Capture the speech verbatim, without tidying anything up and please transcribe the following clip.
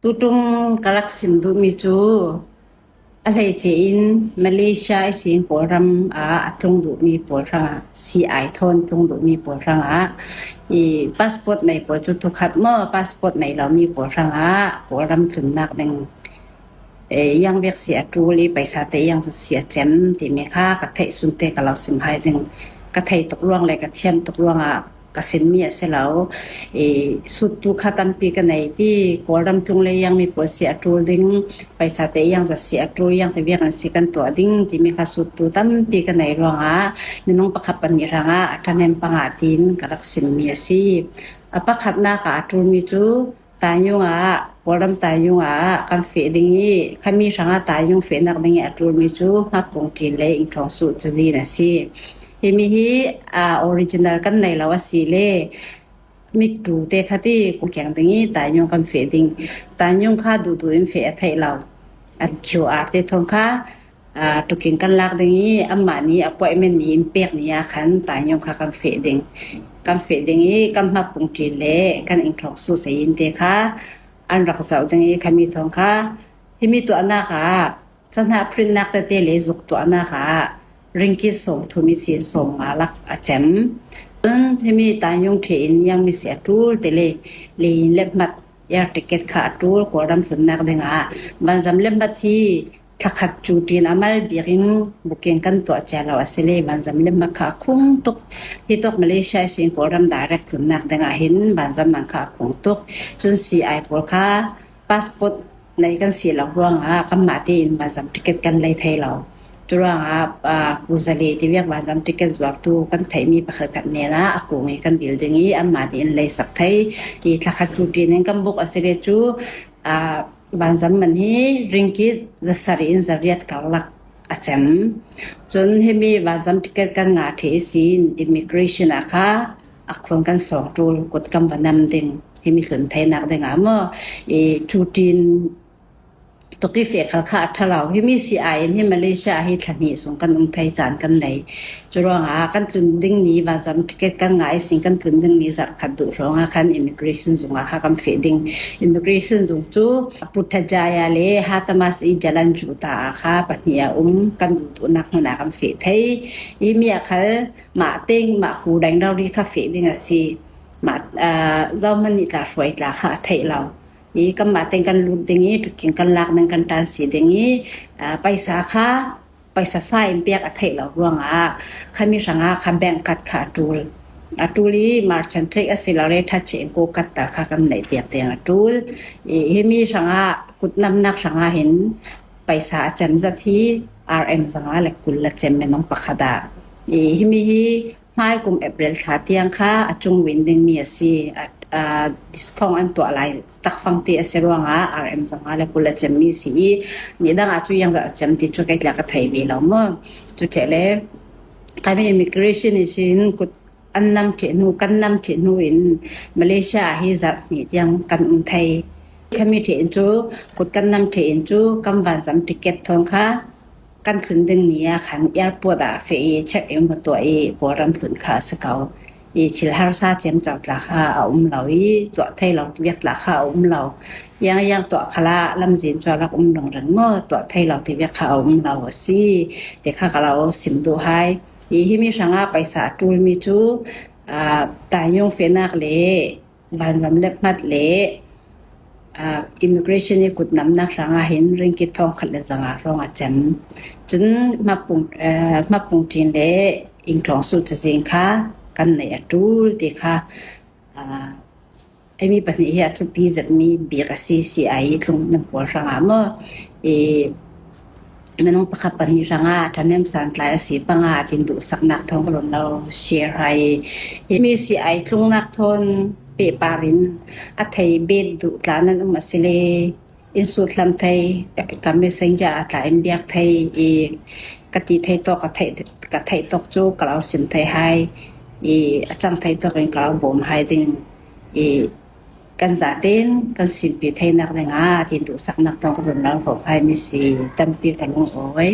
Tutung ka rak sim duhmi cu a hleice in Malaysia ihsin Kawlram ah a tlung duhmi pawl hrangah, C I thawn tlung duhmi pawl hrangah i passport nei pawl cu thukhat maw, passport nei lomi pawl hrangah Kawlram tlunnak ding, eh, iang vek si a ṭul i paisa te iang si a cem timi kha ka theih sun te ka lo sim hai ding. Ka thei tuk ruang le ka thiam tuk ruangah ka sinmi a si lo. I suttu kha tampi ka nei ti, Kawlram tlung le iang mi pawl si a ṭul ding, paisa te iang zat si a ṭul, iang te viak an si kan tuah ding timi kha suttu tampi ka nei ruangah minung pakhat pahnih hrangah a ṭhahnem panga tiin ka rak simmi a si. A pakhatnak ah a ṭulmi cu Taiyung ah, Kawlram Taiyung ah kan feh ding i, khami hrangah Taiyung fehnak ding i a ṭulmi cu Hmapung Ṭin le Ingṭhawng Suh Cazin a si. Himi hi, aa, original kan nei lo a si le, mittu te kha ti kong kiang ding i Taiyung kan feh ding. Taiyung kha duhduh in feh a theih lo. An Q R te thawng kha, aa, tukin kan lak ding i, amah ni appointment ni in pek ni ah khan Taiyung kha kan feh ding. Kan feh ding i, kan Hmapung Ṭin le kan Ingṭhawng Suh Cazin te kha an rak zoh ding i, khami thawng kha himi tuahnak ah, Sahnah printnak tete le zuk tuahnak ah ringgit sawmthum ihsin sawmnga lak a cem. Cun himi Taiyung ṭhe in iang mi si a ṭul te le, le in le hmat air ticket kha a ṭul, Kawlram tlunnak dingah vanzam le hmat hi thlakhat cu ṭin a mal bik in booking kan tuah cia lo a si le, vanzam le hmat kha a khung tuk. Hi tawk Malaysia ihsin Kawlram direct tlunnak dingah hin vanzam man kha a khung tuk. Cun C I pawl kha passport nei kan si lo ruangah kanmah tein vanzam ticket kan lei thei lo. Curuangah, aa, Kuzale tiviak vanzam ticket zuartu kan theihmi pakhat khat hnenah a kung i kan dil ding i anmah tein lei sak thei. I thlakhat cu ṭin in kan book a si le cu, aa, vanzam man hi ringgit zasarih in zariat karlak a cem. Cun himi vanzam ticket kan ngah ṭheh ihsin immigration ah kha a khun kan sawng ṭul, kut kan va nam ding. Himi hlun theinak dingah maw, i cu ṭin tuk i feh khal kha a ṭha lo. Himi C I in hi Malaysia ah hi thla hnih sung kan um thei caan kan nei. Curuangah kan tlun ding ni, vanzam ticket kan ngah ihsin kan tlun ding ni zarh khat duh hrawngah khan immigration zung ah kha kan feh ding. Immigration zung cu Putrajaya le Hatta Mas i Jalan Juta ah kha pahnih a um, kan duhduhnak hmun ah kan feh thei. Himi ah khal mah teng mah ku deng rori kha feh ding a si. Mah, aa, zohman nih tla hruai tla kha a theih lo. I kanmah teng kan lut ding i, tukin kan lak ding kan ṭan si ding i, aa, paisa kha, paisa fa in piak a theih lo ruangah khami hrangah kha bank card kha a ṭul. A ṭul i merchant cheque a si lo le ṭha cheque in ko card tal kha kan neih tiang tiang a ṭul. I himi hrangah kutnamnak hrangah hin paisa a cem zat hi R M zanga le kul a cem minung pakhat ah. I himi hi hmai kum April thla tiang kha a cung win dingmi a si. A, a, discount an tuah lai takfang te a si ruangah R M zanga le kul a cemmi a si i, nidang ah cu iang zat a cem ti cu kei tla ka thei ve lo maw. Cu ṭheh le, khami immigration ihsin kut an nam ṭheh hnu, kan nam ṭheh hnu in Malaysia ah hi zarh hnih tiang kan um thei. Khami ṭheh in cu, kut kan nam ṭheh in cu kan vanzam ticket thawng kha kan tlun ding ni ah khan airport ah feh i check in va tuah i Kawlram tlun kha a si ko. I thil harsa cem co tla kha a um lo i tuah thei lo viak tla kha a um lo. Iang iang tuah khalah lamzin cu a rak um lungring maw, tuah thei lo ti viak kha a um lo a si. Te kha ka lo sim duh hai. I himi hrangah paisa a ṭulmi cu, aa, Taiyung fehnak le vanzam le hmat le, aa, immigration i kutnamnak hrangah hin ringgit thawng khat le zanga hrawng a cem. Cun Hmapung, aa, Hmapung Ṭin le Ingṭhawng Suh Cazin kha kan neih a ṭul ti kha, aa, himi pahnih hi a thupi zetmi bik a si, C I i tlung ding pawl hrangah maw. I minung pakhat pahnih hrangah ṭhahnem santlai a si panga a tin duhsaknak thawng ka lawm lo share hai. Himi C I tlungnak thawn pehpar in a thei bet duh tla nan um a si le in sut hlam thei, ka messenger ah tla in biak thei i ka ti thei tawk, ka theih, ka theih tawk cu ka lo sim thei hai i a cang thei tawk in ka lo bawm hai ding i kan zaten kan simpi theinak dingah a tin duhsaknak tawng ka vun lo hrawh hai mi si tampi ka lung awi.